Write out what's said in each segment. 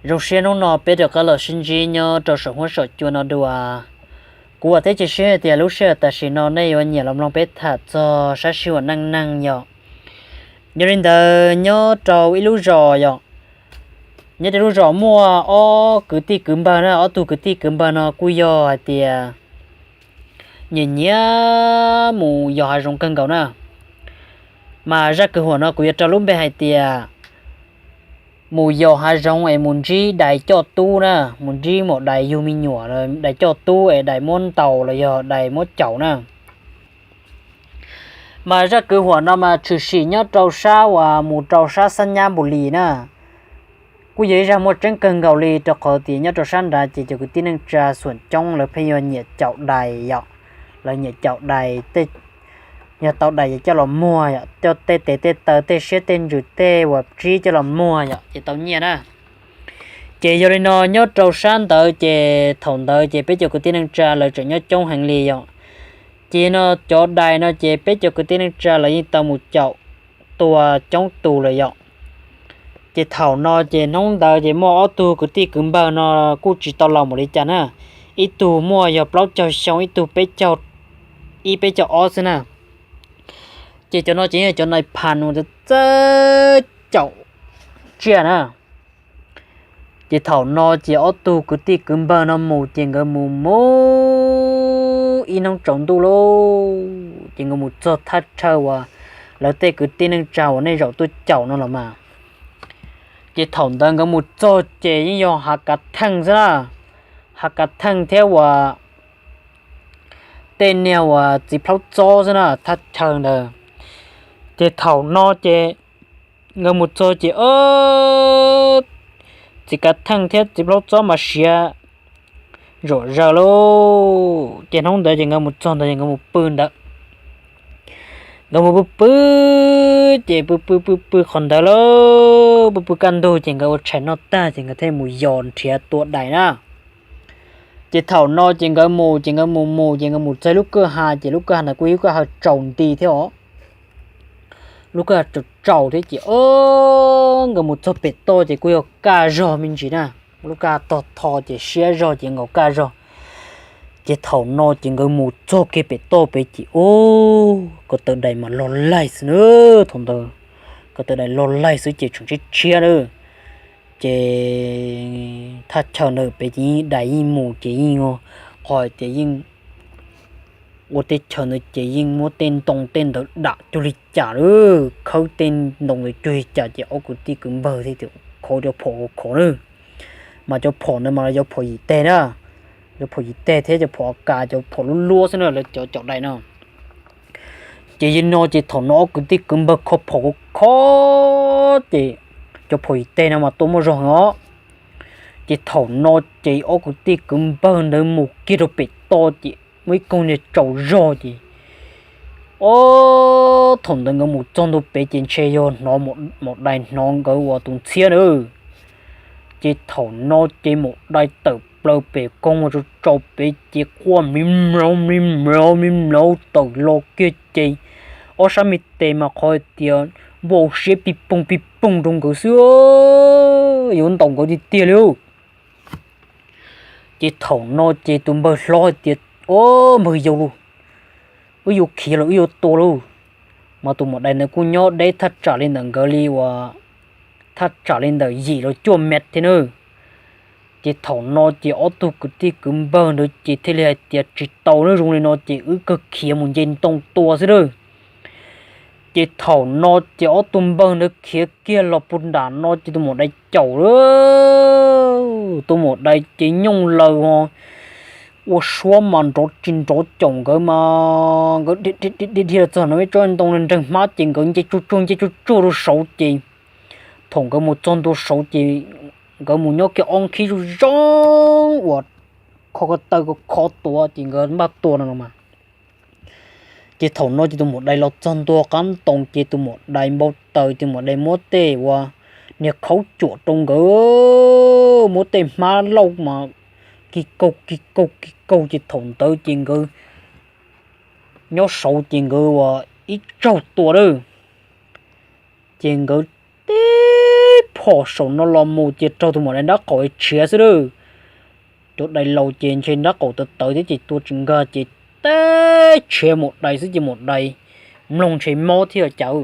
Zoo siab hnub no peb rov qab los sib ntsib nyob rau saum huab saum cua no dua. Kuv vam thiab cia siab hais tias lub sij hawm tam sim no nej yuav nyiam los mloog peb tham txog sab sij huam neej neeg yom. Yog li ntawd nyob rau ib lub zos yom, nyob rau lub zos muaj ob kwv tij kwv npawg na, ob tug kwv tij kwv npawg no kuj yog hais tias nyiam nyiam mus yos hav zoov kawg nkaus na. Mas zaj kwv huam no kuv yuav rau lub npe hais tias mus yos hav zoov es mus ntsib dais coj tub na, mus ntsib maum dais yug me nyuam, dais coj tub es dais muab ntaus los yog dais muab caum na. Mas zaj kwv huam no mas tshwm sim nyob rau sab uas mus rau sab Xab Nyab Npus Lis na. Kuj yog ib zaj muaj tseeb kawg nkaus li rau qhov tias nyob rau sab nrad ces cov kwv tij neej tsa xuam coob lawv pheej yog nyiam caum dais yom. Lawv nyiam caum dais, yog tau dais ces coj los muag yom, coj tej tes tej taw tej siab tej ntsws tej uas tsib coj los muag yom ces tau nyiaj na. Ces yog li no nyob rau sab ntawd ces thaum ntawd ces peb cov kwv tij neej tsa lawv tseem nyob coob heev li yom. Ces no cov dais no ces peb cov kwv tij neej tsa lawv yeej tau mus caum tua coob tus lawm yom. Ces thaum no ces hnub ntawd ces muaj ob tug kwv tij kwv npawg no kuj tsis tau laus npaum li cas na. Ib tug muaj yog plaub caug xyoo, ib tug peb caug ib peb caug ob xwb na. Ces cov no ces yog cov nais phas uas txawj caum tsiaj na. Ces thaum no ces ob tug kwv tij kwv npawg no mus ces nkawd mus mus ib hnub tsaus ntuj lauj, ces nkawd mus txog thaj chaw uas lawv tej kwv tij neej tsa uas nej zaum tuaj caum no los mas. Ces thaum ntawd nkawd mus txog ces yeej yog hav kav theej xwb na, hav kav theej thiab uas tej niag uas txiv plhaub txob xwb na thaj chaw ntawd. Ces thaum no ces nkawd mus txog ces txiv kav theej thiab txiv plhaub txob mas siav zom zaws lauj. Ces hnub ntawd ces nkawd mus txog ntawd ces nkawd mus pw ntawd. Nkawd mus pw pw ces pw pw pw pw qhov ntawd lauj, pw pw kaj ntug ces nkawd ua tshais noj tag ces nkawd thiaj mus yos nrhiav tua dais na. Ces thaum no ces nkawd mus ces nkawd mus mus ces nkawd mus txog lub kwj ha ces lub kwj ha ntawd kuj yog lub kwj ha tsaus nti thiab os. Lub kwj ha tsaus tsaus thiab ces nkawd mus txog pem toj ces kuj yog kaj zog me ntsis na. Lub kwj ha tog tho ces siab zog ces nkaus kaj zog. Ces thaum no ces nkawd mus txog kiag pem toj pem ces ub, ko taw dais mas log laig xwb na. Thaum ntawd ko taw dais log laig xwb ces tseem tshiab tshiab na. Ces thaj chaw ntawd pem ces yeej dais yeej mus ces yeej qhov tias yeej ua teb chaws ntawd ces yeej muab tej ntoo tej ntawd dam cuag li cas lawm, khawb tej ntoo ntawd cuag li cas ces ob kwv tij kwv npawg thiaj tias khov cov phom khov na. Mas cov phom ntawd mas cov phom yim teg na, cov phom yim teg thiab cov phom a kas cov phom luab luab xwb na lawv cov caum dais no. Ces yog no ces thaum no ob kwv tij kwv npawg kho phom khov khov ces cov phom yim teg no mas tuaj muaj zog heev os. Ces thaum no ces ob kwv tij kwv npawg ntawd mus kiag rau pem toj ces muaj ib koog niag tsaus zog ces ob thaum ntawd nkawd mus txog ntua pem ces ntshe yog hnov maum dais hnov nkawd uas tus ntxhiab na. Ces thaum no ces maum dais tawm plaws pem koog uas tsaus tsaus pem ces quaj mli mlauv mli mlauv mli mlauv tawm los kiag ces ob sab me tes mas qhov hais tias npau siab pig poog pig poog rau nkawd xwb, yuav ntaus nkawd tiag tiag li. Ces thaum no ces tus npawg hlob hais tias, Ob, npawg yau lauj, wb yuav khiav los wb yuav tua lauj. Mas tus maum dais ntawd kuj nyob deb thaj tsam li ntawm nkawd li uas thaj tsam li ntawm yim los cuaj mev thiab na. Ces thaum no ces ob tug kwv tij kwv npawg ntawd ces thiaj li hais tias, Tsis tau nawb, zoo li no ces wb kawg khiav mus nce ntoo tua xwb na. Ces thaum no ces ob tug npawg ntawd khiav kiag los puag nram no ces tus maum dais caum lawm. Tus maum dais ces nyooj laws os, ua suab mas nrov tsis nrov caum nkawd mas nkawd dhia dhia dhia los txog ntawm ib tsob ntoo nreeg hmab ces nkawd nce tsuag tsuag nce tsuag tsuag rau saud ces thaum nkawd mus txog ntua saud ces nkawd mus nyob kiag ob nkhib zoo zoo uas kho ko taw ko kho tuav ces nkawd npaj tua no los mas. Ces thaum no ces tus maum dais los txog ntua qab ntoo ces tus maum dais npau taws, tus maum dais muab tej uas niag khaub cuam rau nkawd, muab tej hmab lauj mas kig kaug kig kaug kig kaug ces thaum ntawd ces nkawd nyob saud ces nkawd uas ib tsaug tua lawm. Ces nkawd tib phom saum no los mus ces raug tus maum dais nrab qaum tshiav xwb lawm. Cov dais laus ces ntshe nrab qaum tawv tawv thiab ces tua tsis nkag ces teb tshiav maum dais xwb ces maum dais mloog ntshe mob thiab cas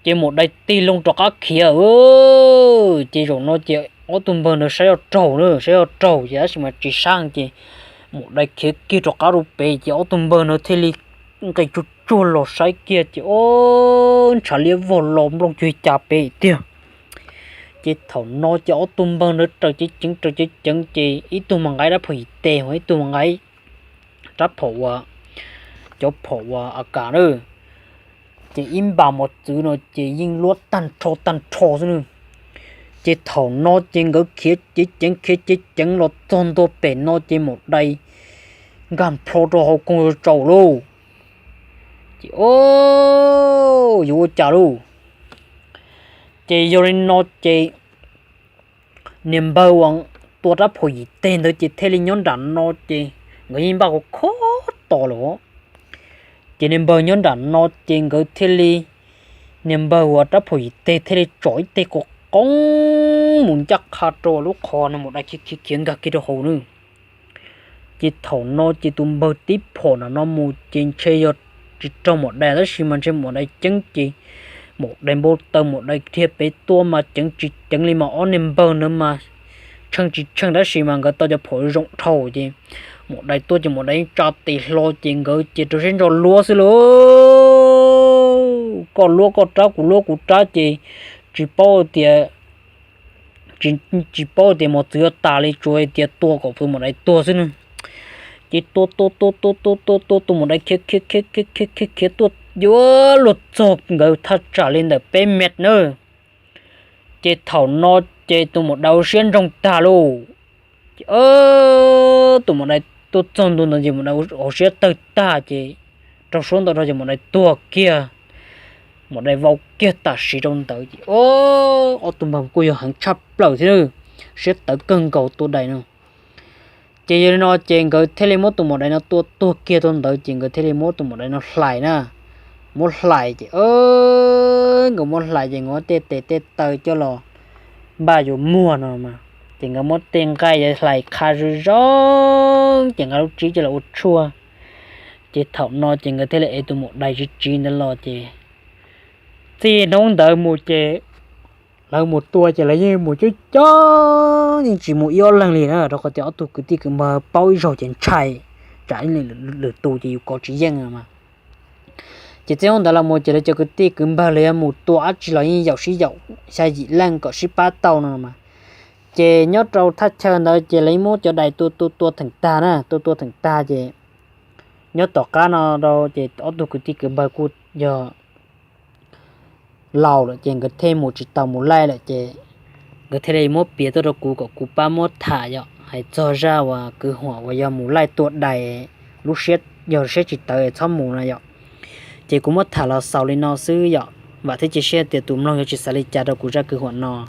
ces maum dais tig loo rov qab khiav. Ces zaum no ces ob tug npawg ntawd saib yuav raug na, saib yuav raug ces tab sis mas tsis saib ces maum dais khiav kiag rov qab rau pem ces ob tug npawg ntawd thiaj li nqis tsuag tsuag los saib kiag ces ob ntshav liab vog los nplooj cuag cas pem tiag. Ces thaum no ces ob tug npawg ntawd raws ceev ceev raws ceev ceev ces ib tug mas nqa rab phom yim teg, ib tug mas nqa rab phom uas, cov phom uas a kas na. Ces ib npab mos txwv no ces yeej luab tag nrho tag nrho xwb na. Ces thaum no ces nkawd khiav ceev ceev khiav ceev ceev los txog ntua pem no ces maum dais nkag nplho rau hauv koog tsaus lauj. Ces o, yuav ua cas lauj? Ces yog li no ces niag npawg uas tua rab phom yim teg ntawd ces thiaj li nyob nram no ces nkawd yeej npaj khob khob tos lawm. Ces niag npawg nyob nram no ces nkawd thiaj li, niag npawg uas rab phom yim teg thiaj li tsom ib teg qus qoob mus ncaj qha rau lub qhov no maum dais khiav khiav khiav nkag kiag rau hauv na. Ces thaum no ces tus npawg tib phom nram no mus ces ntshe yog tsis raug maum dais tab sis mas ntshe maum dais ceeb ces maum dais npau taws maum dais dhia pem tuaj mas ceev tsis ceev li mas ob niag npawg ntawd mas tsheej tsis tsheej tab sis mas nkawd tau cov phom zoo dhau ces maum dais tuaj ces maum dais tsa tes hlo ces nkawd ces rau siab ntso luab xwb lauj. Koj luab koj rab kuv luab kuv rab ces tsis paub tias, tsis paub tias mos txwv yuav tas li tsuas tias tua kom tus maum dais tuag xwb na. Ces tua tua tua tua tua tua tua tus maum dais khiav khiav khiav khiav khiav khiav tuaj yuav luag txog nkawd thaj tsam li ntawm peb mev na. Ces thaum no ces tus maum dais ua siab ntsoog tag lauj. Ces tus maum dais tuaj txog ntua ntawd ces maum dais ua siab tawg tag ces raug suab ntau dhau ces maum dais tuag kiag, maum dais vau kiag tam sim rau ntawd ces ob tug npawg kuj yog heev tshaj plaws thiab, siab tawv kawg nkaus tua dais no. Ces yog li no ces nkawd thiaj li muab tus maum dais no tua tuag kiag rau ntawd ces nkawd thiaj li muab tus maum dais no hlais na. Muab hlais ces nkawd muab hlais ces nkawd muab tej tes tej taw coj los npaj yuav muag no mas, ces nkawd muab tej nqaij yuav hlais qha zoo zoo ces nqa lub tsib coj los ua tshuaj. Ces thaum no ces nkawd thiaj li ev tus maum dais tsiv tsiv ntawd los ces txij hnub ntawd mus ces lawv mus tua ces lawv yeej mus coob coob, yeej tsis mus ib ob leeg li na, rau qhov tias ob tug kwv tij kwv npawg paub ib zaug ces ntshai, tsam ib lwm tus ces yus kov tsis yeej mas. Ces txij hnub ntawd los mus ces lawv cov kwv tij kwv npawg lawv yuav mus tua dab tsi los yeej yaum sib yaum xya yim leej kom sib pab tau no mas. Ces nyob rau thaj chaw ntawd ces lawv muab cov dais tua tua tua theem tag na, tua tua theem tag ces nyob tom qab no rau ces ob tug kwv tij kwv npawg kuj yog laus lawm ces nkawd thiaj mus tsis tau mus laij lawm ces nkawd thiaj li muab piav tuaj rau kuv kom kuv pab muab tham yom, hais txog zaj uas kwv Huam uas yog mus laij tua dais, lub siab, yog siab tsis tawv txhob mus no yom. Ces kuv muab tham los xaus li no xwb yom, vam thiab cia siab tias tus mloog yuav tsis xav li cas rau kuv zaj kwv Huam no.